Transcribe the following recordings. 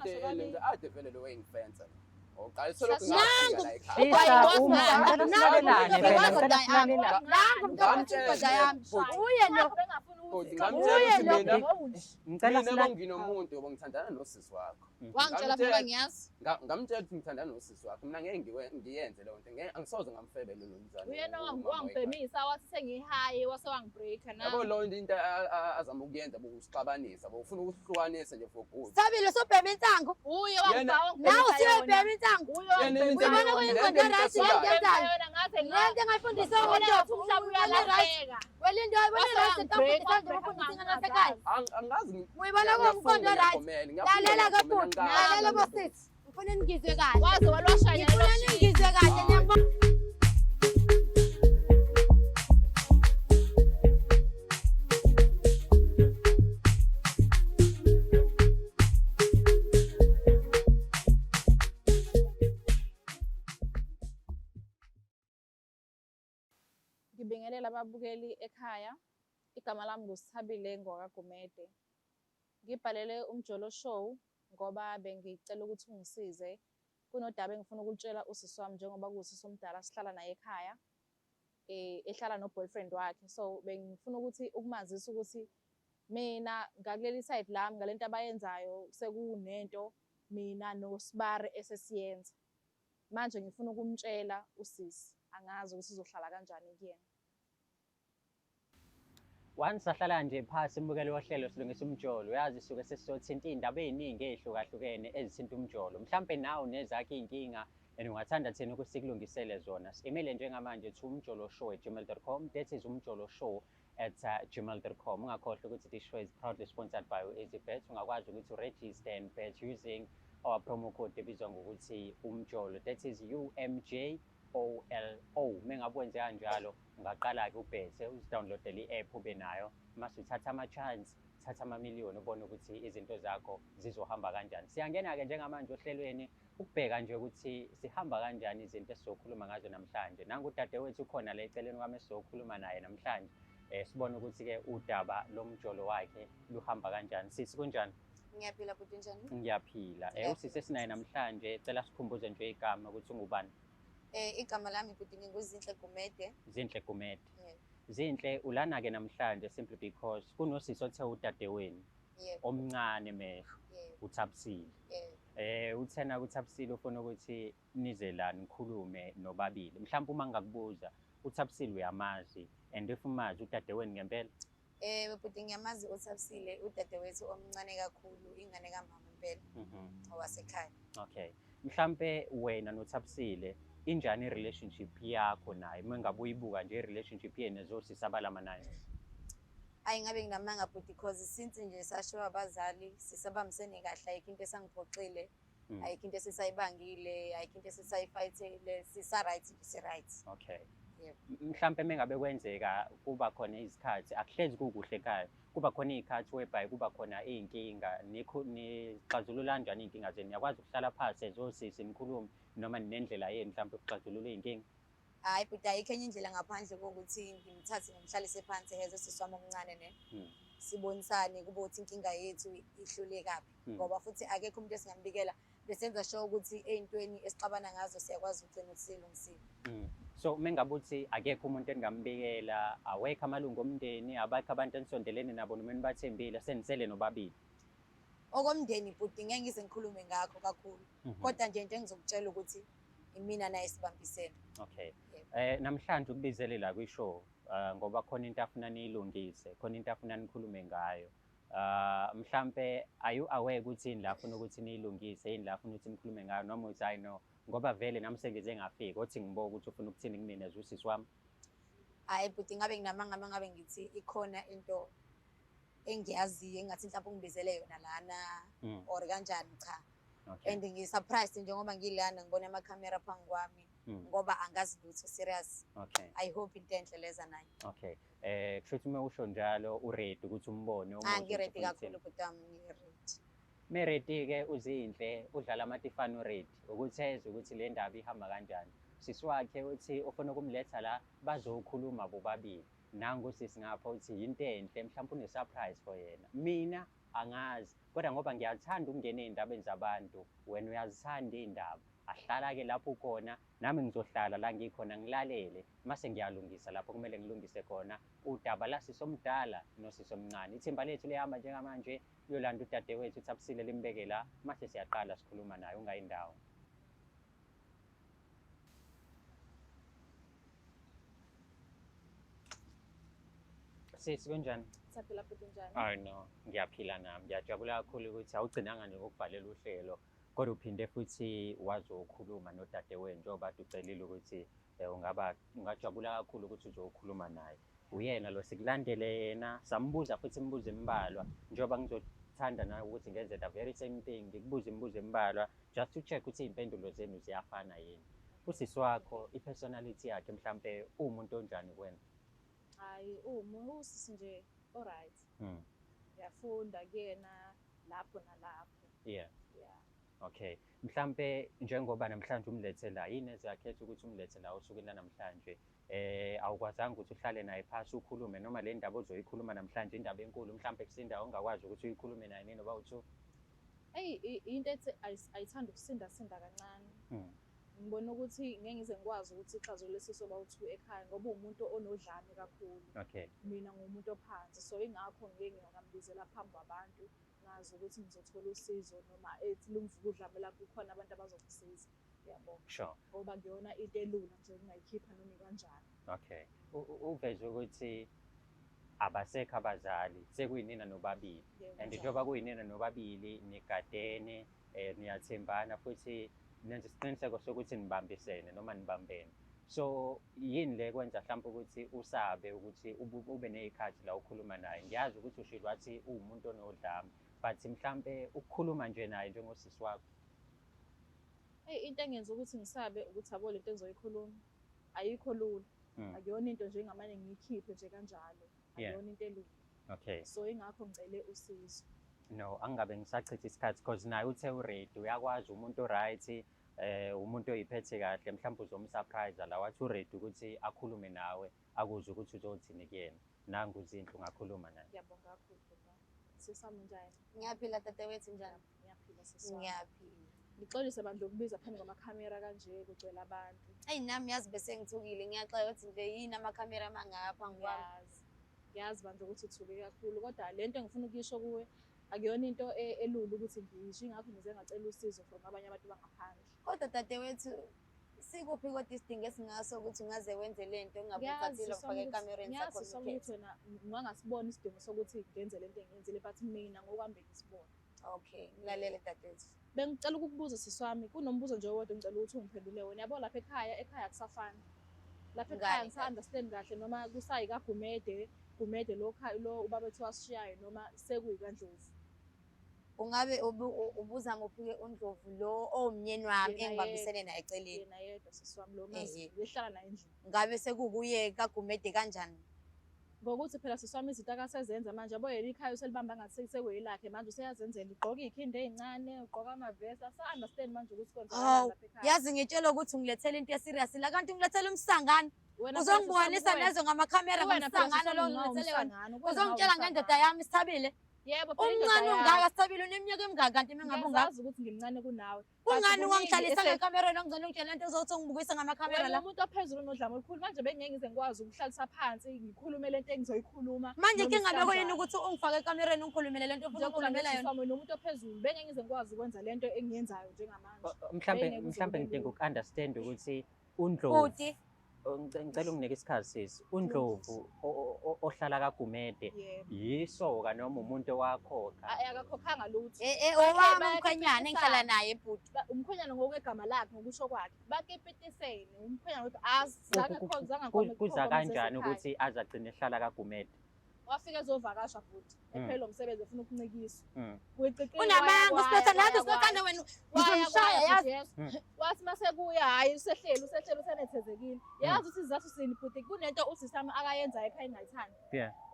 Into elenza ade vele lo wayengifensa. Oqala Nangu. selokhu ngafika la ekhaya. Sisa, uma ngicela silalelane phela, ngicela Nangu silalelane. umuntu ophethe indoda yami. Uye lo. Bhuti, Uye ngamtshela lo. ukuthi mina Ngicela mina silalelane. benginomuntu ngoba ngithandana nosisi wakho. Wangitshela phela ngiyazi. Ngamtshela ukuthi ngithandana nosisi wakho. Mina ngeke ngiyenze leyo nto. Ngeke angisoze ngamfebele lo mzane. Uyena wangibhemisa wathi sengihaye wase wangibreaker Yabo nami. lo into azama ukuyenza bokusixabanisa, bofuna ukusihlukanisa nje for good. Sabile sobhema insangu. Uye Yena- Nawe usuyobhema insangu. Uye Yena into- Uyibona kuyingqondo le nto right esulayo. le nto yenzayo. ngaze Le nto engayifundiswa umuntu umhlaba right. uyalahleka. Welindo wena right ngafundisa nje ufundisa ingane yasekhaya. Angazi Uyibona kuwumqondo right. Lalela ke bhuti, lalela bosisi. Ngifuna ningizwe kahle. Waze walwashaya Ngifuna ningizwe kahle niyangibona. Ngibingelela ababukeli ekhaya. Igama lami nguSithabile ngwakaGumede. Ngibhalele Umjolo Show ngoba bengicela ukuthi ungisize. Kunodaba engifuna ukulutshela usisi wami njengoba kuwusisi omdala sihlala naye ekhaya. Ehlala no-boyfriend wakhe. So bengifuna ukuthi ukumazisa ukuthi mina ngakuleli side lami ngalento abayenzayo sekunento mina noSibari esesiyenza. Manje ngifuna ukumtshela usisi, angazi ukuthi izohlala kanjani kuyena. Once sahlala nje phasi mbukeli wohlelo silungisa umjolo, uyazi suke sesizothinta iy'ndaba ey'ningi ey'hlukahlukene ezithinta umjolo. Mhlampe nawe unezakho iy'nkinga and ungathanda thina ukuthi sikulungisele zona. Si-email njengamanje to umjoloshow@gmail.com. That is umjoloshow@gmail.com. Ungakhohlwa ukuthi this show is proudly sponsored by EasyBet. Ungakwazi ukuthi uregister and bet using our promo code ebizwa ngokuthi umjolo. That is UMJOLO. Mengabe wenze kanjalo ungaqala-ke ubhethe uzidownloadele i-app ube nayo, mase uthatha ama-chance, uthatha amamiliyoni, ubone ukuthi izinto zakho zizohamba kanjani. Siyangena-ke njengamanje ohlelweni ukubheka nje ukuthi sihamba kanjani izinto esizokhuluma ngazo namhlanje. Nangu udadewethu ukhona la eceleni kwami esizokhuluma naye namhlanje, sibone ukuthi-ke udaba lomjolo wakhe luhamba kanjani. Sisi, kunjani? Ngiyaphila bhuti, njani? Ngiyaphila. Usisi esinaye namhlanje, cela sikhumbuze nje igama ukuthi ungubani. Igama lami bhuti nginguZinhle Gumede. Zinhle Gumede. Yebo. Zinhle, ulana-ke namhlanje simply because kunosisi othe udadewenu Yebo. omncane mehlo, Yebo. uThabisile. Yebo. Uthena kuThabisile ufuna ukuthi nize la nikhulume nobabili. Mhlawumbe uma ngingakubuza, uThabisile uyamazi and if umazi udadewenu ngempela? Bhuti ngiyamazi uThabisile, udadewethu omncane kakhulu, ingane kamama impela, owasekhaya. Okay. Mhlambe wena noThabisile injani i-relationship yakho naye? Uma ngabe uyibuka nje i-relationship yenu ezosisi abalama naye. Ayi ngabe nginamanga bhuti, because since nje sashiwa abazali sisabambisene kahle, ayikho into esangiphoxile, ayikho into esisayibangile, ayikho into esisayifayithile, sisa-right nje, si-right. Okay. Yebo. Mhlampe mengabe kwenzeka kuba khona izikhathi akuhlezi kukuhle ekhaya, kuba khona iy'khathi whereby kuba khona iy'nkinga, nixazulula kanjani iy'nkinga zenu? Niyakwazi ukuhlala phasi ezosisi nikhulume noma ninendlela yenu mhlampe yokuxazulula iy'nkinga? Hhayi bhuti, ayikho enye indlela ngaphandle kokuthi ngimthathe ngimhlalise phansi as usisi wami omncane ne. Sibonisane kube ukuthi inkinga yethu ihlulekaphi. Ngoba futhi akekho umuntu esingambikela, besenza sure ukuthi ey'ntweni esixabana ngazo siyakwazi ukugcina ukuthi siyilungisile. So mengabe uthi akekho umuntu engambikela, awekho amalungu omndeni, abakho abantu enisondelene nabo noma enibathembile, senisele nobabili? Okomndeni bhuti ngeke ngize ngikhulume ngakho kakhulu. Kodwa nje into engizokutshela ukuthi imina naye sibambisene. Okay. Yebo. Namhlanje ukubizele la kwi-show, ngoba khona into afuna niyilungise, khona into afuna nikhulume ngayo. Mhlampe are you aware ukuthi yini la afuna ukuthi niyilungise, yini la afuna ukuthi nikhulume ngayo, noma uthi hayi no, ngoba vele nami sengize ngafika, othi ngibuka ukuthi ufuna ukuthini kumina as usisi wami? Hhayi bhuti, ngabe nginamanga uma ngabe ngithi ikhona into engiyaziyo engathi mhlawumbe ungibizele yona lana or kanjani, cha. Okay. And ngi-surprised njengoba ngilana ngibona amakhamera phambi kwami ngoba angazi lutho, serious. Okay. I hope into enhle leza nayo. Okay. Kusho ukuthi uma usho njalo uready ukuthi umbone, umuzwe Ah, ukuthi ngi-ready ufuna kakhulu ukuthini. bhuti wami, ngi-ready. Meready-ke uZinhle udlala amatifane uready ukuthi ezwe ukuthi le ndaba ihamba kanjani. Sisi wakhe uthi ufuna ukumletha la bazokhuluma bobabili. Nangu sisi ngapha uthi yinto enhle, mhlawumbe une-surprise for yena. Mina Angazi, kodwa ngoba ngiyathanda ukungena ey'ndabeni zabantu, wena uyazithanda iy'ndaba. Ahlala-ke lapho ukhona, nami ngizohlala la ngikhona ngilalele, mase ngiyalungisa lapho kumele ngilungise khona udaba lasisi omdala nosisi omncane. Ithimba lethu lihamba njengamanje liyolanda udadewethu uThabisile limbeke la, mase siyaqala sikhuluma naye, ungayi ndawo. Sisi kunjani? Saphila futhi njani? I know, ngiyaphila nami. Ngiyajabula kakhulu ukuthi awugcinanga nje ngokubhalela uhlelo kodwa uphinde futhi wazokhuluma nodadewenu njengoba kade ucelile ukuthi ungaba ungajabula kakhulu ukuthi uzokhuluma naye. Uyena lo sikulandele yena, sambuza futhi imibuzo embalwa njengoba ngizothanda nawe ukuthi ngenze the very same thing, ngikubuze imibuzo embalwa just to check ukuthi iy'mpendulo zenu ziyafana yini. Usisi wakho i-personality yakhe mhlampe uwumuntu onjani kuwena? Hayi, usisi nje alright. Ngiyafunda kuyena lapho nalapho. Yeah. Yeah. Okay. Mhlampe njengoba namhlanje umlethe la, yini ezakhetha ukuthi umlethe la osukwini lanamhlanje? Awukwazanga ukuthi uhlale naye phasi ukhulume noma le ndaba ozoyikhuluma namhlanje indaba enkulu mhlampe kusinda ongakwazi ukuthi uyikhulume naye nini noba uthu? Eyi, into ethi ayithanda ukusinda sinda kancane. Ngibona ukuthi ngeke ngize ngikwazi ukuthi ixazulule sisoba u2 ekhaya ngoba uwumuntu onodlame kakhulu. Okay. Mina ngumuntu ophansi, so ingakho ngeke ngingambizela phambi kwabantu ngazi ukuthi ngizothola usizo noma ethi lumvuka udlame la kukhona abantu abazongisiza. Yabo. Sure. Ngoba kuyona into elula nje ungayikhipha noma kanjani. Okay. Uveze ukuthi abasekho abazali, sekuyinina nobabili. And njengoba kuyinina nobabili nigadene, niyathembana futhi nenza isiqiniseko sokuthi nibambisene noma nibambene. So yini le kwenza mhlawumbe ukuthi usabe ukuthi ube nezikhathi la ukhuluma naye? Ngiyazi ukuthi ushilo wathi uwumuntu onodlame, but mhlawumbe ukukhuluma nje naye njengosisi wakho. Hey, into engenza ukuthi ngisabe ukuthi abo lento engizoyikhuluma ayikho lula. Akuyona into nje engamane ngiyikhiphe nje kanjalo. Akuyona into elula. Okay. So ingakho ngicele usizo. No, angabe ngisachitha isikhathi because naye uthe uready, uyakwazi umuntu oright, umuntu oyiphethe kahle, mhlawumbe uzomsurprise la wathi uready ukuthi akhulume nawe, akuzwe ukuthi uzothini kuyena. Nangu uZinhle ungakhuluma naye. Ngiyabonga kakhulu baba. Sisami njani? Ngiyaphila dadewethu, njani? Ngiyaphila sisi wami. Ngiyaphila. Ngixolise bandla ukubiza phambi kwamakhamera kanje kugcwele abantu. Eyi nami yazi bese ngithukile, ngiyaxoxa ukuthi nje yini amakhamera amangaka phambi kwami. Ngiyazi. Ngiyazi bandla ukuthi uthuke kakhulu kodwa lento engifuna ukuyisho kuwe akuyona into elula ukuthi ngiyisho, ingakho ngize ngacela usizo from abanye abantu bangaphandle. Kodwa dadewethu sikuphi kodwa isidingo esingaso ukuthi ungaze wenze lento ungabuthathile ufake ekamereni sakho? Ngiyazi ukuthi wena ungangasibona isidingo sokuthi ngenze lento engiyenzile, but mina ngokwami bengisibona. Okay, ngilalele dadewethu. Bengicela ukukubuza sisi wami, kunombuzo nje owodwa engicela ukuthi ungiphendule wona. Yabo lapha ekhaya, ekhaya akusafani. Lapha ekhaya ngisa-understand kahle noma kusayikaGumede, Gumede lo lo ubaba ethu wasishiyayo noma sekuyikaNdlovu. Ungabe ubuza ngophi-ke uNdlovu lo owumnyeni wami engibambisene naye eceleni? Yena yedwa sisi wami lo mazi behlala naye endlini. Ngabe sekukuye kaGumede kanjani? Ngokuthi phela sisi wami izinto akasezenza manje, yabo yena ikhaya uselibamba ngathi sekuyelakhe manje, useyazenzela, ugqoka iy'khindi ey'ncane, ugqoka amavesi, asa-understand manje ukuthi kwenzakalani lapha ekhaya. Yazi ngitshela ukuthi ungilethele into e-serious la, kanti ungilethele umsangano. Uzongibonisa nezo ngamakhamera ngomsangano lo ongilethele wona. Uzongitshela ngendoda yami Sithabile. Yebo, umncane ungaka Sithabile, uneminyaka emingaka kanti mina ngabe ungaka? Ngiyazi ukuthi ngimncane kunawe. Kungani wangihlalisa ngekamereni ongizona ungitshela into ozothi ungibukisa ngamakhamera la? Umuntu ophezulu onodlame olukhulu manje bengeke ngize ngikwazi ukuhlalisa phansi ngikhulume lento engizoyikhuluma. Manje inkinga bekuyini ukuthi ungifake ekamereni ungikhulumele lento ofuna ukukhulumela yona? Njengoba nomuntu ophezulu bengeke ngize ngikwazi ukwenza lento engiyenzayo njengamanje. Mhlambe ngidinga uku-understand ukuthi uNdlovu Ngicela unginike isikhathi sisi. uNdlovu ohlala kaGumede yisoka noma umuntu owakhokha? Akakhokhanga lutho. Owami umkhwenyana engihlala naye bhuti. Umkhwenyana ngokwegama lakhe ngokusho kwakhe. Bakepetisene umkhwenyana ukuthi azange khonzanga Kuza kanjani ukuthi azagcine ehlala kaGumede? Wafika ezovakasha bhuti. Ephela umsebenzi efuna ukuncikiswa. Unamanga uSibetha nathi uSibetha. Uyabona wena ngizomshaya yazi. Wathi masekuya hayi usehleli usehleli usenethezekile. Yazi ukuthi izathu sini bhuti kunento usisi wami akayenzayo ekhaya engayithandi.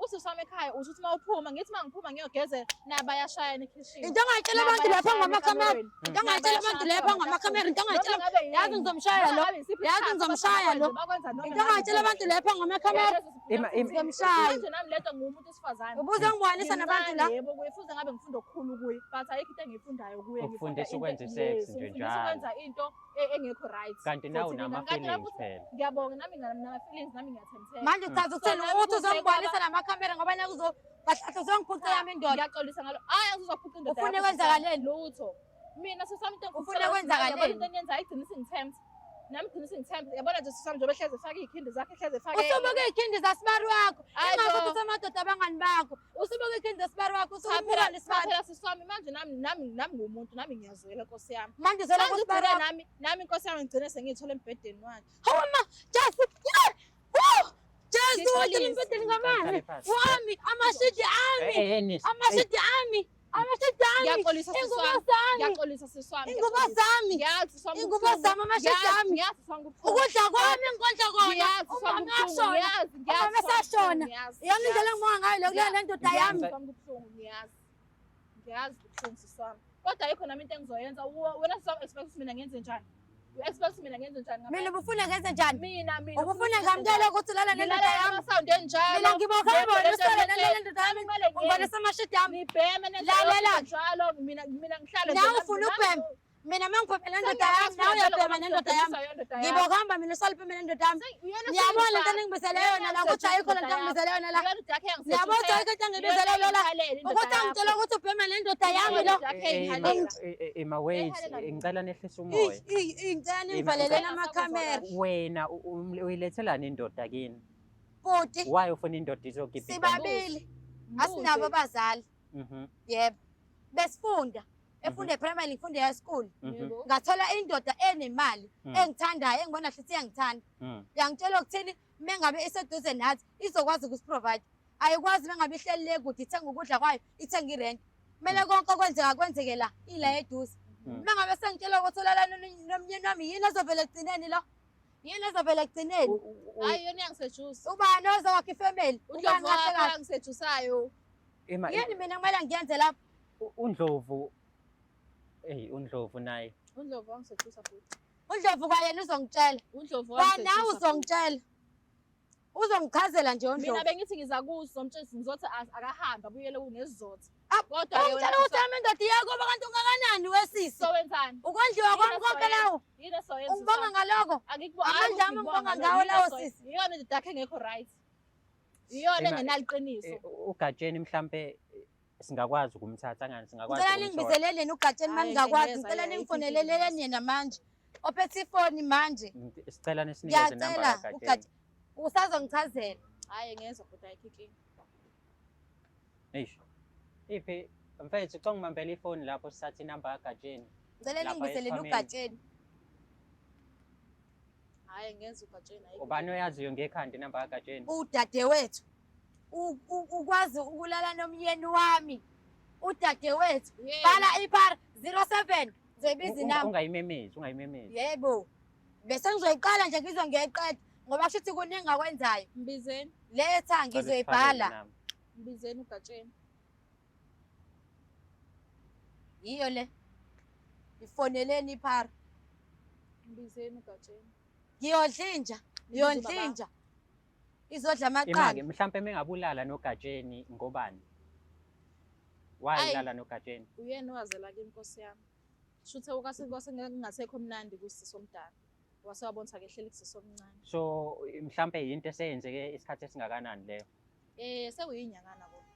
Usisi wami ekhaya usho ukuthi uma uphuma ngithi uma ngiphuma ngiyogezela nabayashayana ekhishini. Into ongayitshela abantu lapha ngamakhamera. Into ongayitshela abantu lapha ngamakhamera. Into ongayitshela yazi ngizomshaya lo. Yazi ngizomshaya lo. Into ongayitshela abantu lapha ngamakhamera. Ngizomshaya. Manje nami lento ngumuntu wesifazane. Ubuze ngibonisa nabantu la. Yebo kuye futhi ngabe ngifunda okukhulu kuye but ayikho into engiyifundayo kuye. Ukufundisa ukwenza i-sex nje Ngifundisa njalo. ukwenza into engekho right. Kanti nawe Futhi mina unama kanti feelings futhi phela. Ngiyabonga nami nginama-feelings nami ngiyathemtheka. Manje uchaza ukuthini So, nami ukuthi kuze uzongibonisa namakhamera ngoba naku uzo kahle uzongiphuca yami indoda. Ngiyaxolisa ngalo. Hayi angizophuca indoda. Ufuna yakho, kwenzakaleni? Lutho. Mina sisami into Ufuna kwenzakaleni? Into eniyenzayo igcina isingithemba. Nami igcina isingithemba. Yabona nje sisami njengoba ehlezi efake iy'khindi zakhe ehlezi efake. Usubuka iy'khindi zasibari wakho. Hayi bo. Ingakho uthi amadoda abangani bakho. Usubuka iy'khindi zasibari wakho Cha usubuka phela nesibari. phela sisi wami manje nami nami nami ngumuntu nami ngiyazwela nkosi yami. Manje uzela Manje kusibari ugcine wakho. nami nami nkosi yami ngigcine sengiyithola embhedeni wakhe. Hawu ma, Jesu. Yeah! Woo! Jesu, Ngixolise. uthi embhedeni ngamani? Qale phansi. Wami, amashidi ami, Eh, eh, Nisi. amashidi ami, amashidi ami. Ngiyaxolisa sisi Ingubo wami. zami, Ngiyaxolisa sisi wami. ingubo zami, Ngiyazi sisi wami. ingubo kubuhlungu. zami, amashidi Ngiyazi- ami. Ngiyazi sisi wami kubuhlungu. Ukudla kwami engikondla kona. Ngiyazi sisi wami Umama kubuhlungu. ashona. Ngiyazi ngiyazi. Umama sisi wami esashona. kubuhlungu, ngiyazi, Iyona indlela ngiyazi. engibonga ngayo lo kuleyo ndoda yami. Ngiyazi sisi wami kubuhlungu ngiyazi. Ngiyazi kubuhlungu sisi wami. Kodwa ayikho nami into engizoyenza. Wena sisi wami expect ukuthi mina ngenze njani? You expect ukuthi mina ngenze njani? Mina ubufuna ngenze njani? Mina mina Ubufuna ngamukele ukuthi ulala nendoda Ngilalela yami? ama-sound enjalo. Mina ngibokha bona usale nalele ndoda yami. Kumele ngiyenze. Ungibonisa amashidi ami. Nibheme nenze Lalela. lokhu njalo mina mina ngihlale Nawe nje, ufuna nami- ukubhema? Mina uma ngibhema nendoda yami, nawe uyabhema nendoda yami. Ngibokuhamba mina usale ubheme nendoda yami. Niyabona lento eningibizele yona la ukuthi ayikho lento engibizele yona la. Niyabona ukuthi ayikho into engibizele yona la. Ukuthi angitshela ukuthi ubhema nendoda yami lo. Ima wait, ngicela nehlise umoya. Ih, ngicela ningivaleleni amakhamera. Wena uyilethelani indoda kini? Bhuti, Why ufuna indoda izokipita? sibabili. Asinabo abazali. Yebo. Besifunda. Efunda e-primary ngifunda e-high school. Ngathola indoda enemali, engithandayo, engibona hlithi iyangithanda. Yangitshela ukuthini mengabe iseduze nathi izokwazi ukusiprovide. Ayikwazi mengabe ihleli le kude ithenga ukudla kwayo, ithenga irent. Kumele konke okwenzeka kwenzeke la, ila eduze. Mengabe sengitshela ukuthi ulala nomnyeni wami yini ezovela ekugcineni lo? Yini ezovela ekugcineni? Hayi yona iyangisejusa. Ubani ozowakha ifamily? Ubani Undlovu kahle wakho kahle? yangisejusayo. Ima Yini mina kumele ngiyenze lapho? uNdlovu. Ey, uNdlovu naye. Undlovu wangisejusa futhi. Undlovu kwayena uzongitshela. Undlovu Kwanawe wangisejusa futhi. uzongitshela. Uzongichazela nje Mina uNdlovu. bengithi ngiza kuzo mtshela ngizothi akahambe abuyele kungesizotha. Ah, Kodwa ke Ungitshela ukuthi yami indoda iyakuba kanti ungakanani wesisi? sowenzani? Ukondliwa kwami konke lawo. Yini esoyenza? Ungibonga ngalokho. Amandla ami ngibonga ngawo lawo sisi. Iyona indoda yakhe engekho right. Iyona Ema- engenaliqiniso. Ugatsheni mhlambe singakwazi ukumthatha ngani singakwazi Ngicela ukumthola. ningibizeleleni ugatsheni Hhayi, maningakwazi. ngiyeza, Ngicela ayikho ningifoneleleni yena manje. Ophethe ifoni manje. Sicela nisinikeze inamba Ngiyacela kaGatsheni. ugatsheni. Usazongichazela. Hhayi ngezwa kodwa ayikho inkinga. Eish. Iphi mfethu ucela ngibambele ifoni lapho sithathe inamba kaGatsheni. Ngicela Lapha ningibizelele esikhwameni. ugatsheni. Hhayi ngezwa ugatsheni ayikho. Ubani oyaziyo ngekhanda inamba kaGatsheni? Udadewethu. Ukwazi ukulala nomyeni wami. Udadewethu. Yena. Bhala iphara 07. Ngizoyibiza inamba. Ungayimemezi, ungayimemezi. Yebo. Bese ngizoyiqala nje ngizwe ngiyayiqeda ngoba kusho ukuthi kuningi akwenzayo. Mbizeni, Letha Cela usifakele ngizoyibhala. inamba. mbizeni ugatsheni. Yiyo le. Ifoneleni iphara. Mbizeni ugatsheni. Ngiyodla inja, ngiyondla inja. Izodla amaqanda. Ima-ke mhlampe mengabulala noGatsheni ngobani? Why Ayi. ulala noGatsheni? Uyena owazela kimi Nkosi yami. Shuthe kwase kungasekho mnandi kusisi omdala. Wase wabona ukuthi akehleli kusisi omncane. So mhlampe yinto eseyenzeke isikhathi esingakanani leyo? Sekuyinyangana kona.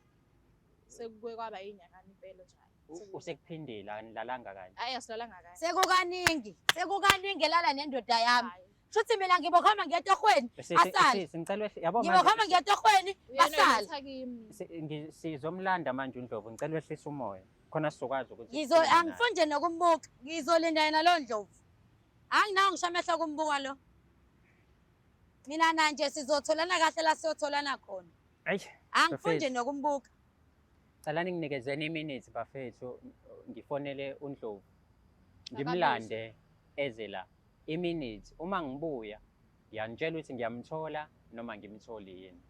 Sekuke kwaba yinyangana impela nje. Usekuphindile anilalanga kanye. Hayi asilalanga kanye. Sekukaningi, sekukaningi elala nendoda yami. Hhayi. Shuthi mina ngibokhama ngiya etohweni, asale. Sisi ngicela wehle yabo Ngibokhama manje ngiya etohweni, Uyena basale. oletha kimi. sizomlanda manje uNdlovu, ngicela wehlise umoya. Khona sizokwazi ukuthi sikhulume naye. Angifuni nje nokumbuka, ngizolinda yena lo Ndlovu. Anginawo ngisho amehlo okumbuka lo. Mina na nje sizotholana kahle la siyotholana khona. Eish, Angifuni nje Bafethu. nokumbuka. Cela ninginikezeni iminute bafethu, ngifonele uNdlovu. Ngimlande eze la. Iminute uma ngibuya ngiyanitshela ukuthi ngiyamthola noma ngimtholi yini.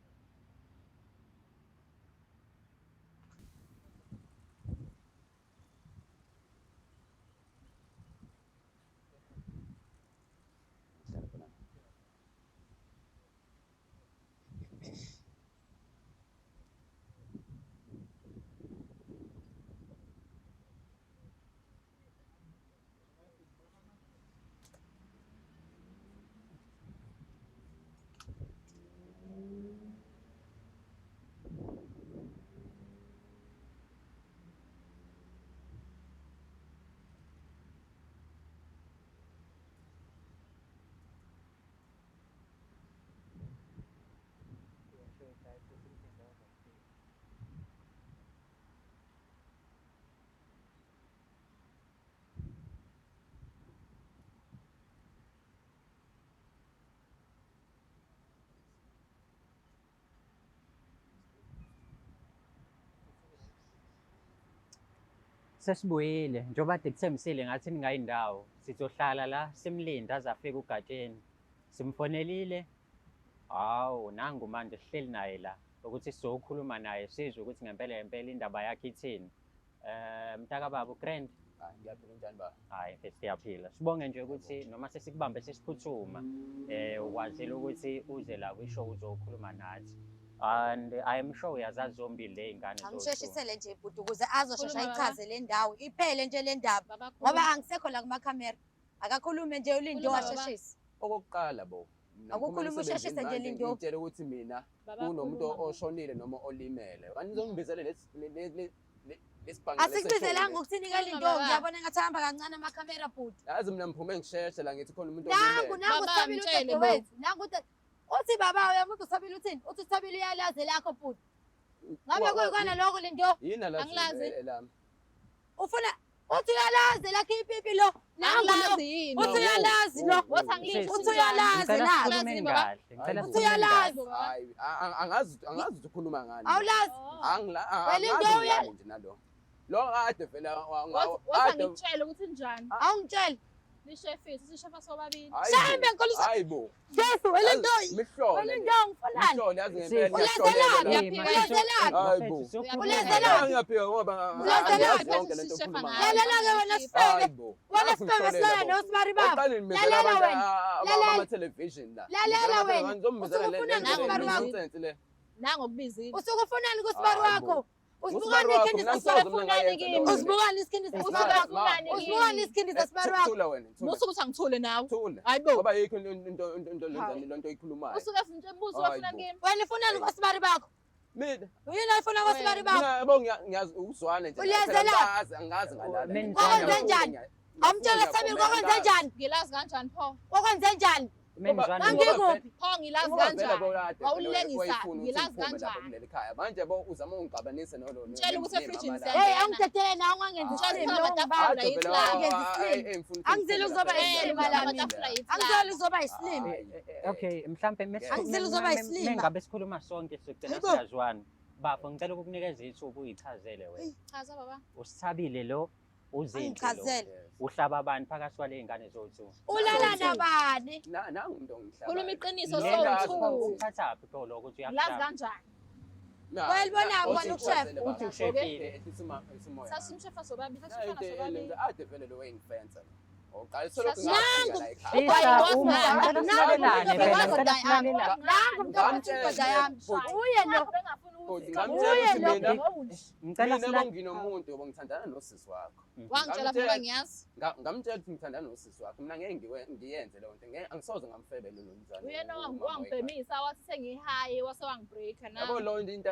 Sesibuyile njengoba kade kuthembisile ngathi ningayindawo sizohlala la simlinde aze afike uGatsheni. Simfonelile, hawu nangu manje sihleli naye la ukuthi sizokhuluma naye sizwe ukuthi ngempela ngempela indaba yakhe ithini. Mntakababa uGrand. Ngiyaphila, unjani baba? Hayi mfethu siyaphila. Sibonge nje ukuthi noma sesikubambe sesiphuthuma ukwazile ukuthi uze la kwi-show uzokhuluma nathi. And I am sure uyazazi zombili le y'ngane. Angisheshisele nje bhuti ukuze azoshesha ayichaze le ndawo, iphele nje le ndaba. Ngoba angisekho la kumakhamera. Akakhulume nje uLindo asheshise. Okokuqala bo. Akukhulume usheshise nje Lindo. Ngitshela ukuthi mina kunomuntu oshonile noma olimele. Anizongibizele lesibhanga. Asikubizelanga ukuthini Lindo, ngiyabona ngathi hamba kancane amakhamera bhuti. Yazi mina ngiphume ngisheshe la ngithi khona umuntu olimele. Nangu nangu Thabile udadewethu. Nangu uthi baba uyamuthi uThabile uthini? Uthi uThabile uyalazi lakho bhuti. Ngabe kuyikona lokho Lindo? Yini alazi elami? Ufuna uthi uyalazi lakho ipipi lo. Nangu lo. Uthi uyalazi lo. Uthi uyalazi la. Uthi uyalazi. Hayi angazi angazi ukukhuluma ngani. Awulazi. Angilazi nje nalo. Lo kade vele wathi ngitshele ukuthi njani. Awungitshele. Lishefisi sishefa sobabili. Shembe nkolisa. Hayibo. Jesu welindo. Mihlolo. Welindo ngifunani? Mihlolo yazi ngempela. Ulezelaphi? Ulezelaphi? Ulezelaphi? Ngiyaphika ngoba Ulezelaphi? yonke lento okhuluma ngayo. Lalela ke wena sifebe. Wena sifebe silala nosibari baba. Lalela wena. Lalela ama television la. Lalela wena. Usukufunani kusibari wakho? Nangokubizile. Usukufunani kusibari wakho? Usibukani iskhindi Usibukani iskhindi sasibari wakho? Usibukani iskhindi sasibari wakho? Thula wena. Musu ukuthi angithule nawe. Thula. Hayibo. Ngoba yikho into lenzani lonto oyikhulumayo. Usuke funa umbuzo wafuna kimi. Wena ufunani kwasibari bakho? Mina. Uyini ayifuna kwasibari bakho? Mina yabo ngiyazi ukuzwana nje. Ulezelaphi? Angazi ngalala. Kwakwenze njani? Awumtshela Thabile kwakwenze njani? Ngilazi kanjani pho? Kwakwenze njani? Ngangikuphi? Pho ngilazi kanjani? Wawulengisa ngilazi kanjani? Kuleli khaya. Manje bo uzama ungixabanise nolo. Tshela ukuthi efrijini siyangena. Hey angidedele nawe ungangenzi isilima. Angizile ukuzoba isilima la mina. Angizile ukuzoba isilima. Okay, mhlambe Angizile ukuzoba isilima. Mengabe sikhuluma sonke sigcina siyazwana. Bafo ngicela ukukunikeza ithuba uyichazele wena. Chaza baba. Usithabile lo uzinhle lo. Uhlaba abantu phakathi kwale y'ngane zowu-two. Ulala nabani? Nangu umuntu ongihlaba. Khuluma iqiniso sowu-two. Uthathaphi pho lokho ukuthi uyakuhlaba? Lazi kanjani? Wayelibona bona ukushef. Uthi ushefile. Sasimshefa sobabili, sasifana sobabili. Ade vele lo wayengifensa. Nangu. Nangu mntu indoda yami. Uye lo. Ngamtshela ukuthi mina mina nginomuntu ngoba ngithandana nosisi wakho. Wangitshela phela ngiyazi. Ngamtshela ukuthi ngithandana nosisi wakho. Mina ngeke ngiyenze leyo nto. Ngeke angisoze ngamfebele lo mzali. Uyena wangibhemisa wathi sengihaye wase wangibreaker na. Yabo lo into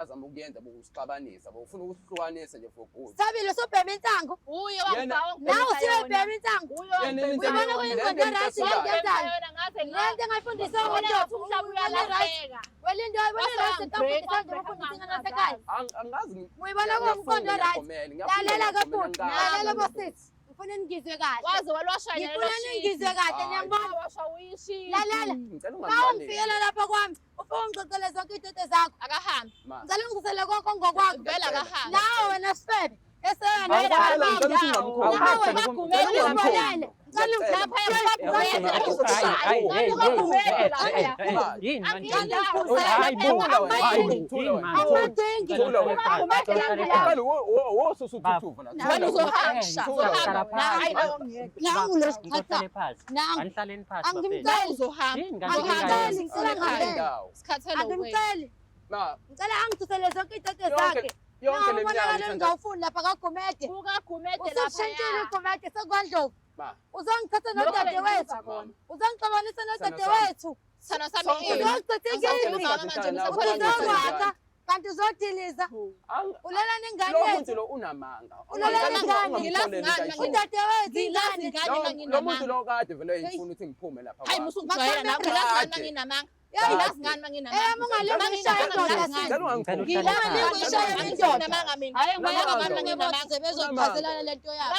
azama ukuyenza bokusixabanisa, bofuna ukuhlukanisa nje for good. Thabile sobhema insangu. Uye wangibhawa. Nawe usiyobhema insangu. Uyibona kuyindoda right le nto yenzayo. Le nto engayifundiswa ngontombi umhlaba uyalahleka. Welindo uyibona right ngafundisa nje ufundisa ingane yasekhaya. Angazi. Uyibona kuwumqondo right. Lalela ke bhuti, lalela bosisi. Ngifuna ningizwe kahle. Waze walwasha Ngifuna ningizwe kahle niyangibona. Washa uyishiya. Lalela. Mawungifikela lapha kwami, ufike ungixoxele zonke iy'nto zakho. Akahambi. Ngicela ungixoxele konke ngokwakho. Vele akahambi. Nawe wena sifebe. Ngicela angithuthele zonke iy'nto zakhe. Yonke le minyaka ngawufuni lapha kaGumede. KukaGumede Usushintshile uGumede sekwaNdlovu. Uzongithatha nodadewethu. Uzongixabanisa nodadewethu. Uzongithatha kanti uzodiliza. Ulela nengane Lo muntu lo unamanga. Ulela nengane. Udadewethu ingane. Lo muntu lo kade vele ngifuna ukuthi ngiphume lapha. Hayi musungijwayela la ngilazi ngani nginamanga. Ngilazi ngani manginamanga. Hayi nginamanga lento yakho.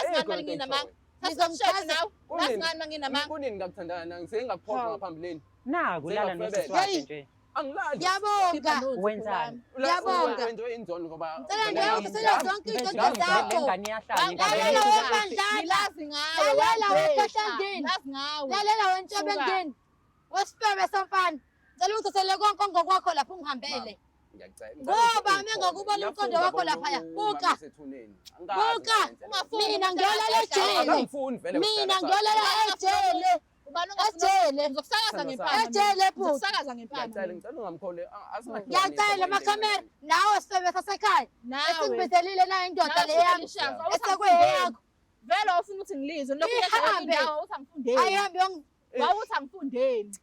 Kunini ngakuthandana nawe ngisengakuphoqa ngaphambilini. Naku lala nosisi wakhe nje. Angilali. Ngiyabonga. Wenzani? Ngiyabonga. Into inzono ngoba ngicela nje ukuthola zonke izinto zakho. Lengane iyahlanya. Lalela webandlana. Ngilazi ngawe. Lalela wekhahlangeni. Ngilazi ngawe. Lalela wentshebengeni. Wesifebe somfana. Ngicela ungithathele konke ngokwakho lapho ungihambele. Ngiyacela. Ngoba mengakubona umqondo wakho laphaya. Buka. Buka. Mina ngiyolala ejele. Angifuni vele. Mina ngiyolala ejele. Ejele. Ngizokusakaza ngempama. Ejele bhuti. Ngizokusakaza ngempama. Ngiyacela ngicela ungamkhole. Ngiyacela amakhamera nawe sifebe sasekhaya. Nawe. Esingibizelile nayo indoda le yami. Esekuyeyakho. Vele ufuna ukuthi ngilizwe lokhu indawo uthi angifundeni. Ayihambe Wawuthi angifundeni.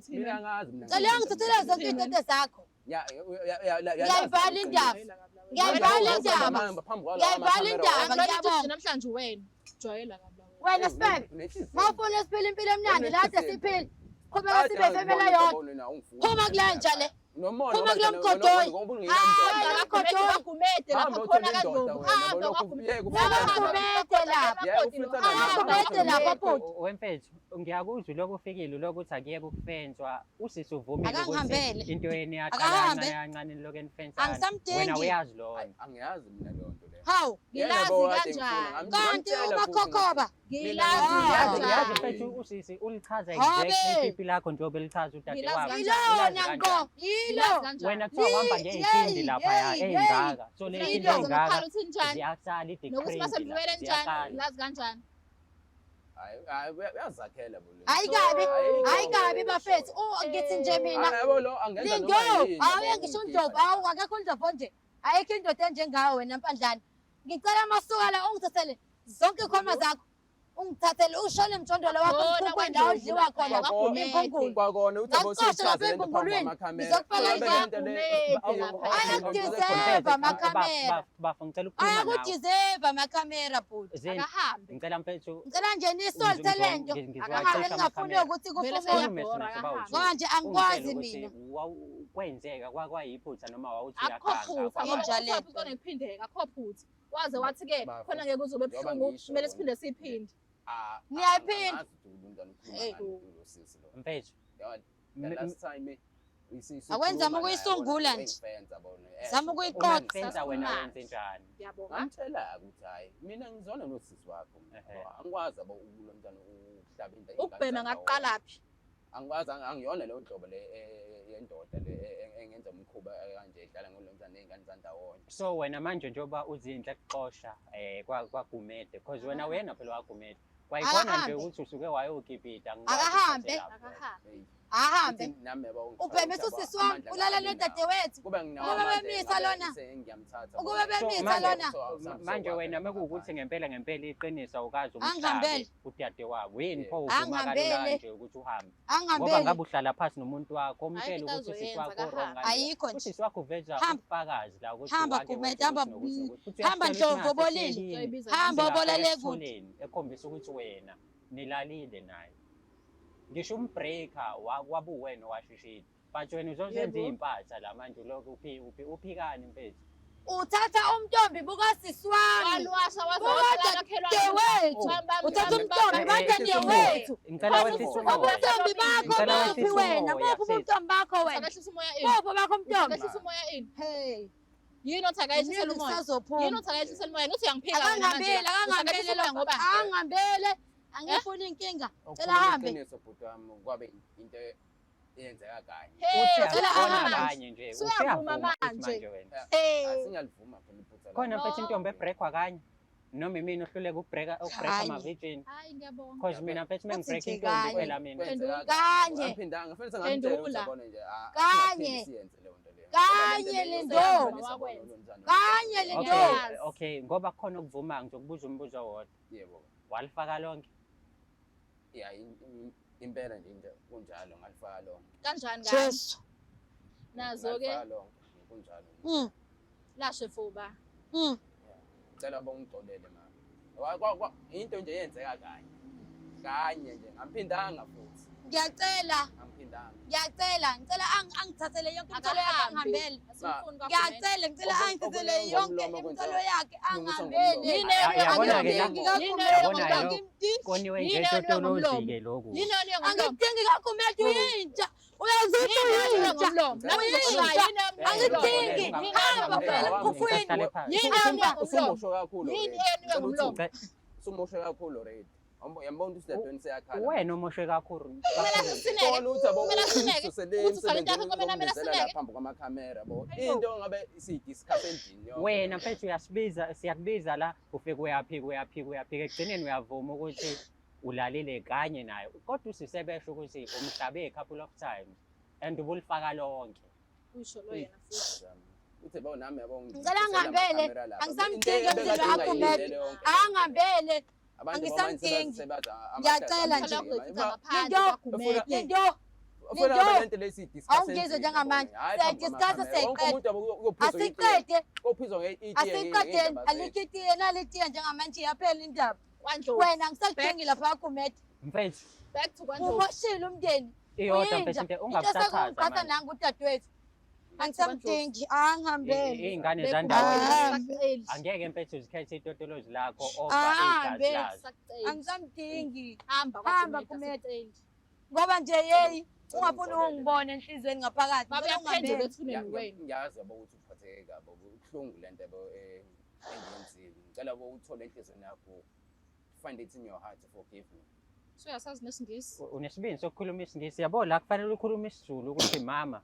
Mina angazi mina. Ngicela ungithathele zonke izinto zakho. Ngiyayivala indaba. Ngiyayivala indaba. Ngiyayivala indaba. Ngiyabonga. Namhlanje wena. Jwayela kabi. Wena sifebe. Mawufuna siphile impilo emnandi la kade siphile. Qhubeka sibe femela yodwa. Phuma kule nja le. Phuma kulo mgodoyi. KwaGumede lapha khona kaNdlovu. Hamba kwaGumede. KwaGumede lapha. KwaGumede lapha bhuti. Wemfethu, ngiyakuzwa lokhu ufikile lokuthi akuyeke ukufenswa. Usisi uvumile ukuthi into yenu yaqala kancane kancane lokhu enifensana. Angisamdingi. Wena uyazi loyo. Angiyazi mina leyo nto leyo. Hawu. Ngilazi kanjani? Kanti umakhokhoba. Ngilazi kanjani? Yazi mfethu usisi ulichaza exactly ipipi lakho njengoba elichaza udade wakho. Yilona nko. Yilo. Wena kuthiwa uhamba ngey'nsimbi laphaya ey'ngaka. So le nsimbi ey'ngaka ziyasala Nokuthi masemvubele njani? Ngilazi kanjani? Hayi uyazakhela bo. Hayi kabi, hayi kabi bafethu. Ngithi nje mina. Yabo lo angenza noma yini. Hayi ngisho uNdlovu, hawu akekho uNdlovu nje. Ayikho indoda enjengawe wena mpandlana. Ngicela amasuka la ungithathele zonke ikhoma zakho. Ungithathele ushone emjondolo wakho umkhukhu indawo odliwa khona imphungulu. Kwakona uthi Ngakuxosha lapha emphungulwini. Ngizokufaka Ayakudeserve amakhamera. Bafo ngicela ukukhuluma nawe. Ayakudeserve amakhamera bhuti. Akahambe. Ngicela mfethu. Ngicela nje nisolthe lento. Akahambe ngingafuni ukuthi kufume. Ngoba nje angikwazi mina. Kwenzeka kwakuyiphutha noma wawuthi Akukho phutha. Inja le. Akukho phutha kuphindeka, akukho phutha. Waze wathi ke khona ngeke kuzobe buhlungu kumele siphinde siphinde. Ngiyayiphinda. Mfethu. The last time Akwenzama ukuyisungula nje. Zama ukuyiqoqa. Fensa wena wenze njani? Ngiyabonga. Ngamtshela ukuthi hayi mina ngizona nosisi wakho. Angikwazi abo lo mntwana ukuhlaba into. Ukubhema ngaqalaphi? Angikwazi angiyona leyo nhlobo le yendoda le engenza umkhuba kanje idlala ngolomntwana nezingane zandawonye. So wena manje njengoba uZinhle kuxosha kwaGumede because wena wena phela waGumede. Kwayikhona nje ukuthi usuke wayokipita. Akahambe. Akahambe. Ahambe. Nami yabo Ubhemisa usisi wami ulala nodadewethu. Kuba nginawo Ukube bemisa lona. Ngiyamthatha. Ukube bemisa lona. Manje wena mekuwukuthi ngempela ngempela iqiniso awukazi Angihambele. umhlabe udade wabo. Yini pho uvuma Angihambele. kalula nje ukuthi uhambe? Ngoba Angihambele. ngabe uhlala phansi nomuntu wakho umtshele Ayikho ukuthi usisi into wakho azoyenza, wrong kanje. Ayikho nje. Usisi wakho uveza Hamba. ubufakazi la ukuthi Hamba wake Gumede, wenza hamba ukuthi nokuthi nokuthi. Futhi hamba uyasitshela Ndlovu, ukuthi obolile. ungasehlelini. Uzoyibiza Hamba Singafika obolele kude. esitholeni, ekhombisa ukuthi wena nilalile naye. Ngisho umbreaker wabuwena owashishile. But wena uzozenza Yebo. iy'mpatha la manje ulokhu uphikani mfethu. Uthatha umntombi bukasisi wami. Walwasha waze Bukadadewethu. Uthatha umntombi badadewethu. Ngicela wehlise umoya. Ubuntombi bakho Ngicela buphi wehlise wena? umoya, Buphi sis. ubuntombi bakho wena? Sakahlisa umoya ini. Buphi bakho umntombi? Sakahlisa umoya ini. Hey. Yini othi akayehlisele umoya? Kusazophuma. Yini othi akayehlisele umoya? Ngithi uyangiphika wena manje. Akangihambeli, akangihambeli Uthi ngoba Angihambele, angifuni inkinga. Cela ahambe. Iqiniso bhuti wami kwabe into eyenzeka kanye. Hey, Uthi cela akukona ahambe. kanye nje Usuyavuma usuyavuma futhi manje. manje wena. Hey. Asingiyalivuma phela iphutha lami. Khona No. mfethu intombi ebreakwa kanye noma imina ohluleka ukubreaka ukubreaka Kanye. ama-virgin. Hayi ngiyabonga. Cause mina mfethu Uthi nje mengibreaka intombi kanye. phela mina. Kwenzeka Kanye. Angiphindanga, fanele sengamtshela ukuthi Phendula. yabona nje, Kanye. asingaphindi siyenze leyo nto leyo. Kanye le nto. Kanye le nto. Okay, okay, ngoba khona ukuvuma ngizokubuza umbuzo owodwa. Yebo. Walifaka lonke. Ya impela nje into kunjalo ngalifaka lonke. Kanjani kanye? Jesu. Nazo ke Ngalifaka lonke kunjalo. Lashe fuba. Cela bongixolele mama. Into nje yenzeka kanye. Kanye nje ngamphindanga futhi. Ngiyacela, Angiphindanga. ngiyacela, ngicela angithathele yonke imithwalo yakhe Akahambi. angihambele. Asimfuni kwaGumede. Ngiyacela, ngicela angithathele yonke imithwalo yakhe angihambele. Yini Yabona-ke la- Angimdingi kaGumede, Yabona lo- angimdingi. Koniwe Yini ngetotolozi-ke lokhu. Yini yoniwe ngomlomo? Angimdingi kaGumede, uyinja. Uyazi ukuthi Yini yoniwe uyinja. ngomlomo? Nami ngizokushaya. Yini yoniwe ngomlomo? Angidingi. Yini Hamba yoniwe phela ngomlomo? emkhukhwini. Uhlale phansi. Yini yoniwe ngomlomo? Usumoshe kakhulu. Yini already. eyoniwe ngomlomo? Usumoshe kakhulu already. Uyambona ukuthi udadewenu seyakhala. Wena omoshe kakhulu. Kumele kakhulu. sineke. Khona ukuthi yabo Kumele sineke. ususele Ukuthi ufake into emsebenzini yakho kumele uzomlizela sineke. la phambi kwamakhamera yabo. Hayibo. Into ngabe siyidiscuss endlini yonke. Wena mfethu uyasibiza, siyakubiza la ufike uyaphika uyaphika uyaphika ekugcineni uyavuma ukuthi ulalile kanye naye. Kodwa usisebesho ukuthi umhlabe a couple of times and ubulifaka lonke. Usho lo yena futhi. Uthi bo nami yabo Ngicela angihambele. Angisamdingi emzini wakho, Angihambele. Angisamdingi. Ngiyacela nje. Ngaphandle kwaGumede. Lindo, Awungizwe njengamanje. Siyayidiscussa, siyayiqeda. Asiqede, asiqedeni. Alikho itiye nalitiye njengamanje iyaphela indaba. KwaNdlovu. Wena angisakudingi lapha kaGumede. Mfethu Back to KwaNdlovu. Umoshile umndeni. iyodwa Uyinja. mfethu into Into ungabusathatha sekungiphatha manje. nangu udadewethu. Angisamdingi, angihambele. Iy'ngane Back zandawonye. Asakuceli. Angeke mfethu uzikhethe itotolozi lakho over Ahambe. igazi lazo. Asakuceli. Angisamdingi. Hamba Hamba kwaGumede. Gumede. Asakuceli. Ngoba nje yeyi ungafuni ukungibona enhliziyweni ngaphakathi. Baba Ngicela uyaphendula ungihambele. ethuneni wena. Ngiyazi yabo ukuthi uphatheke kabi ubuhlungu lento yabo engiyenzile. Ngicela bo uthole enhliziyweni yakho find it in your heart to forgive me. Suyasazi nesingisi. Unesibindi sokukhuluma isiNgisi. Yabo la kufanele ukhulume isiZulu ukuthi mama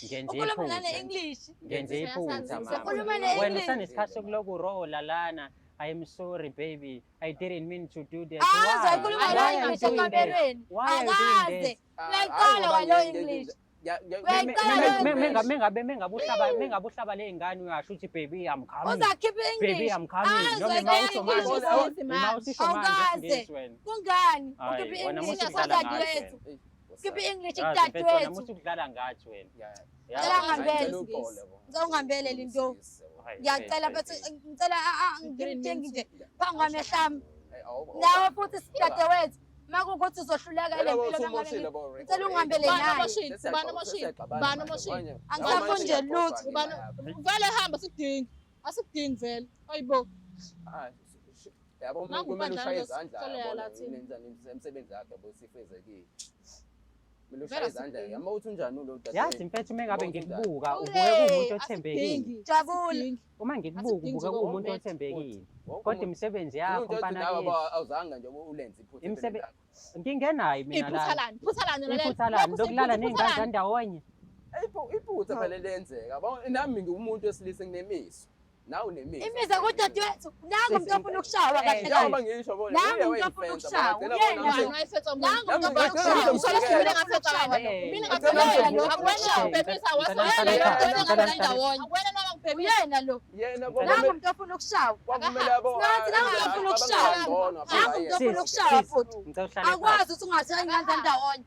ngenze Ukhuluma iphutha. nane-English. Ngenze iphutha mama. Ukhuluma Wena ne-English. usanesikhathi sokuloku urola lana. I am sorry baby. I didn't mean to do that. Akaze Why? ukhuluma Why are you lo-English doing that? ekamerweni. Why are you doing Akaze. this? Uyayiqala kwalo English. Uyayiqala lo English. Mengabe uhlaba le ngane uyasho ukuthi baby I'm coming. Uzakhipha Baby i-English. I'm coming. Akaze Noma uyayiqala usho i-English. manje, uma usisho manje Awukaze. isiNgisi wena. Kungani? Hayi, Ukhipha wena i-English musu ukudlala ngathi kudadewethu. wena. Ukhipha i-English Yazi mfethu wena kudadewethu. musu ukudlala ngathi wena. Ngicela angihambele. Ngicela ungihambele Lindo. Ngiyacela mfethu, ngicela ngimdingi nje phambi kwamehlo ami. Nawe futhi sidadewethu, uma kuwukuthi uzohluleka le mpilo mangabe ngicela ungihambele Ubani naye. omoshile? Ubani omoshile? Ubani omoshile? Angisafuni nje lutho. Ubani vele hamba sikudingi. Asikudingi vele. Ayibo. Yabo Nangu kumele bandla ushaye lo izandla sicela yabona la thina. nenzani imisebenzi yakhe yabo sifezekile. Kumele Vele ushaye izandla asikudingi. yabo uthi unjani lo Yazi mfethu mengabe Ubona ngikubuka Ure, ubuke kuwumuntu othembekile. asikudingi. Jabula. Asikudingi. Uma ngikubuka Asikudingi ubuke nje kuwumuntu koGumede. othembekile. Kodwa imisebenzi yakho mfana kithi. Awuzange nje ulenze iphutha Ngingenayo mina Iphutha la. lani? Iphutha lani lona lelo? Iphutha lani Lokhu lokulala seyiphutha, ney'ngane iphutha lani? zandawonye. Iphutha phela lenzeka yabo nami ngiwumuntu wesilisa nginemiso nawe unemizwa. Imiza kudadewethu. Nangu umuntu ofuna ukushawa kahle kahle. Njengoba ngisho bona Nangu umuntu ofuna ukushawa. Uyena. Ubani wayefetha umuntu? Nangu umuntu ofuna Nami ukushawa. Usola ngicela mina ngafetha wena. Eh, Mina ngicela ngafetha ngicela wena. Akuwena ungibhebhisa Ngicela wasala ngihlale wena phansi, ngicela ngicela ndawonye. Akuwena noma ngibhebhisa. Uyena lo. Yena Nangu umuntu ofuna ukushawa. kwakumele yabo Sinathi nangu umuntu ofuna ukushawa. Nangu umuntu ofuna ukushawa futhi. Ngicela uhlale phansi. Akwazi ukuthi ungashaya ingane zandawonye.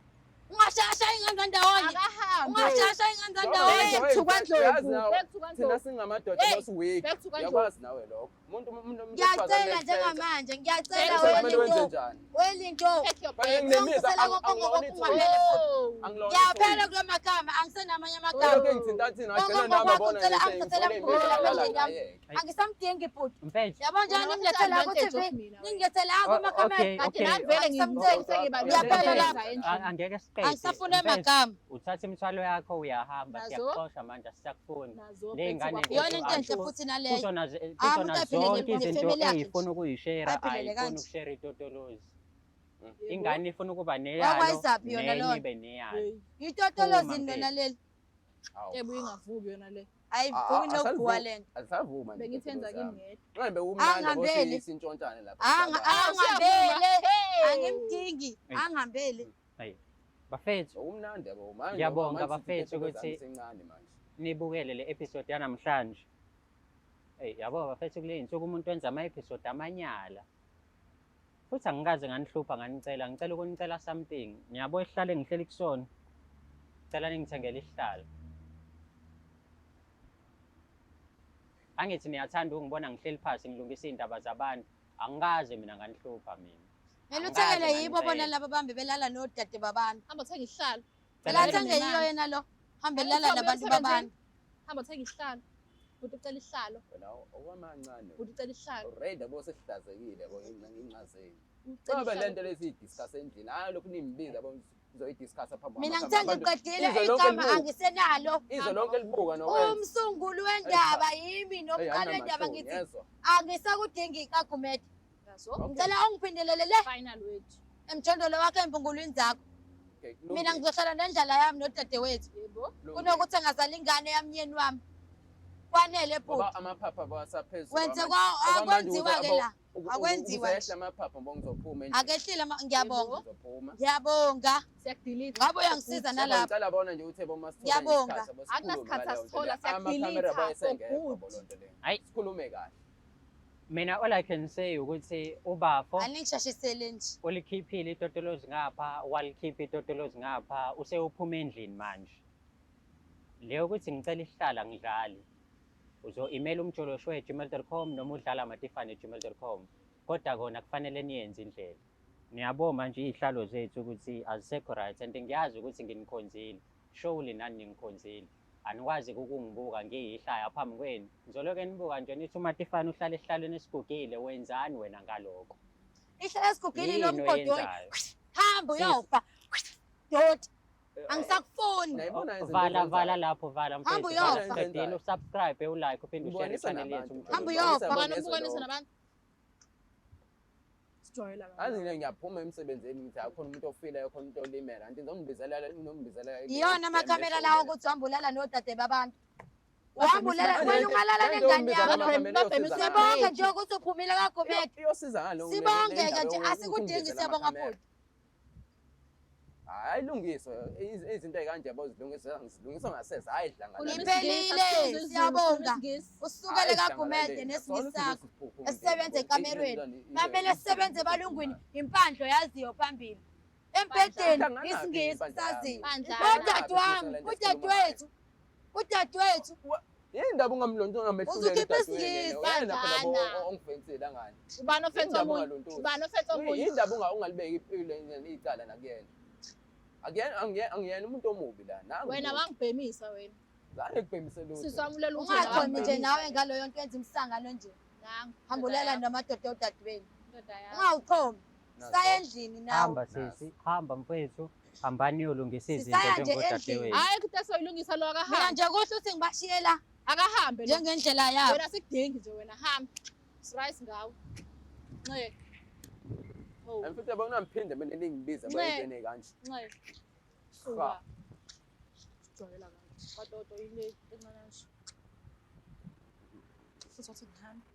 Ungashaya ingane zandawonye. Akahambe. Ungashaya ingane zandawonye. Back to KwaNdlovu. Back to Thina KwaNdlovu. singamadoda Hey, basiweak. Back to KwaNdlovu. Uyakwazi nawe lokho. Umuntu Ngiyacela njengamanje, ngiyacela Kumele kumele wenze welinto. njani? Welinto. Take your Fanele bag. nginemiza Ngicela konke ungihambele futhi. Oh. Angilona. Ngiyaphela kula magama, angisenamanye amagama. Lokho engithinta thina Konke agcina nami ngokwakho abona ngicela angithathele mkhulu lapha endlini yami. Angisamdingi bhuti. Mfethu. Yabo njani ningilethela Wena ku-TV, advantage of mina wena. ningilethela kumakhamera. Okay, Kanti okay. nami vele Angisamceli. ngisengibalulekile Ngiyaphela lapha. endlini. Angeke siqede Angisafuna amagama. Uthatha imithwalo yakho uyahamba, siyakuxosha manje, asisakufuni. Nazo Le ngane Iyona into enhle futhi naleyo. Kuzona Ah, kuzona umuntu aphilele zonke izinto nefamily yakhe ey'funa ukuyishera, Aphilele ayifuni kanje. ukushera itotolozi. Yebo. Ingane ifuna ukuba neyalo, Wakwayisaphi yona nenye lona? ibe neyalo. Hey, Itotolozi Phuma, lona leli. Awu. Yebo ingavuki yona le. Ayivuki Ah, ah, nokuguwa lento. Asavuma nje. Bengithi yenza kimi ngedwa. Manje bekumnandi Angihambeli. yabo sintshontshane lapha. Angihambele. Hey! Angimdingi. Hey. Angihambele. Bafethu, Okumnandi yabo manje. Ngiyabonga, manje bafethu, sithi ukuthi- sencane manje. nibukele le episode yanamhlanje. Hey, yabo bafethu, kule insuku umuntu wenza ama-episode amanyala. Futhi angikaze nganihlupha nganicela, ngicela ukunicela something. Niyabo isihlalo engihleli kusona. Ngicela ningithengele isihlalo. Angithi niyathanda ukungibona ngihleli phansi ngilungisa iy'ndaba zabantu. Angikaze mina nganihlupha mina. Kumele Angikaze uthengele yibo bona nganicela. laba bambe belala nodade babantu. Hamba uthenga isihlalo. Phela Cela athenge nemali. yiyo yena lo. Hambe Hamba lala uthenge nabantu emsebenzini. babantu. Hamba uthenga isihlalo. Bhuti ucela isihlalo. Wena okwamancane. Bhuti ucela isihlalo. Already yabo sesihlazekile yabo incazelo. Ucela Ngoba isihlalo. lento lesi discuss endlini. Hayi lokhu nimbiza yabo nizoyidiscuss phambi Mina kwamakamera. ngithe Abantu- ngiqedile izwe lonke igama libuka. angisenalo. Izwe lonke libuka nokwenza. Umsunguli wendaba yimi nomqali wendaba ngithi Yezwa. angisakudingi kaGumede. Nazo. Okay. Ngicela ungiphindelele le Final wethu. emjondolo wakho empungulwini zakho. Okay, Mina kulungile, ngizohlala nendlala yami nodadewethu. Yebo. kulungile. Kunokuthi angazala ingane yamnyeni wami. Kwanele bhuti. Ngoba amaphapha awasaphezulu. Wenze Okwamanje akwenziwa ke ukuze- la. Akwenziwa Ukuze nje. ehle amaphapha ngoba ngizophuma endlini. Akehlile ngiyabonga. Ngizophuma. Ngiyabonga. Siyakudelete. Ngabe uyangisiza nalapha. Ngicela bona nje ukuthi bo masithola Ngiyabonga. isikhathi, yabo, sikhulume Akunasikhathi ngaleyo nto asithola, leyo. Amakhamera siyakudelete, bayesengekho, for yabo, good. loo nto leyo. Hayi. Sikhulume kahle. Mina all I can say ukuthi ubafo Aningishashisele nje. ulikhiphile itotolozi ngapha, walikhipha itotolozi ngapha, usewuphuma endlini manje. Leyo ukuthi ngicela isihlalo angidlali. Uzo-email umjoloshow@gmail.com noma udlala matifane@gmail.com. Kodwa kona kufanele niyenze indlela. Niyabo manje iy'hlalo zethu ukuthi azisekho right and ngiyazi ukuthi nginikhonzile. Surely nani ningikhonzile. Anikwazi ukungibuka ngiyihlaya phambi kwenu. Ngizoloke nibuka nje nithi uMatifane uhlala esihlalweni esigugile, wenzani wena ngalokho? Ihlala esigugile lo Yini mgodi oyi. oyenzayo? Hamba Sis. uyofa. Doti. Angisakufuni. Nayibona izinto Vala ozenzayo. vala lapho, vala Hamba mfethu. uyofa. Vala uqedile, usubscribe, ulike, uphinde ushare Ngibonisa channel yethu nabantu. Umjolo. Hamba uyofa. Ubani Yezwe umbukanisa lonke. nabantu? Sijwayela kabi. Azi nje ngiyaphuma emsebenzini ngithi akhona umuntu ofileyo khona umuntu olimele anti ngizombizela nombizela Iyona amakhamera lawo ukuthi uhamba ulala nodade babantu. Uhamba ulala Manje wena ungalala lento nengane yombiza yakho. amakhamera iyosiza Sibonge ngani? nje ukuthi uphumile kaGumede. Iyosiza ngalo Sibonge ke nje asikudingi siyabonga bhuti. Hayi lungiswe izinto ey'kanje yabo zilungiswa zilungiswa ngasese hhayi dlangala. Iphelile, siyabonga. Usukele kaGumede nesingisi sakho esisebenza ekamerweni. Mamele sisebenze ebalungwini impandlo yaziyo phambili. Embhedeni isingisi saziyo. Udadewami, udadewethu, udadewethu. Yini ndaba ungamlonto ungamehluleli Uzokhipha udadewenu isingisi, yena? Uyena phela bo bandlana. ongifensile angani. Ubani ofensa Yini ndaba omunye? ungalontozi? Ubani ofensa omunye? Yini ndaba ungalibeki impilo icala nakuyena? Akuyena angiyena umuntu omubi la. Nangu Wena umuntu. wangibhemisa wena. Zange kubhemise lutho. Sisi wami ulela ukuthi wena Ungachomi nje wangibhemisa. nawe ngaloyo nto yenza umsangano nje. Nangu. Hamba ulala namadoda odadewenu. Indoda yakho. Ungawuchomi. Nazo. Saya endlini nawe. Hamba sisi, hamba mfethu, hambani niyolungisa izinto Sisaya nje njengodadewenu. Hayi kuthi asoyilungisa lo Mina akahambe. nje kuhle ukuthi ngibashiye la Akahambe lo. njengendlela yabo. Wena sikudingi nje wena hamba. Srice ngawe. Nxe. Oh, Mfethu yabo kunamphinde mina ningibiza Nxe. bayintweni ey'kanje. nxe. Suka. Sijwayela kabi. Kwatoto ile encane nje. Futhi wathi ngihambe.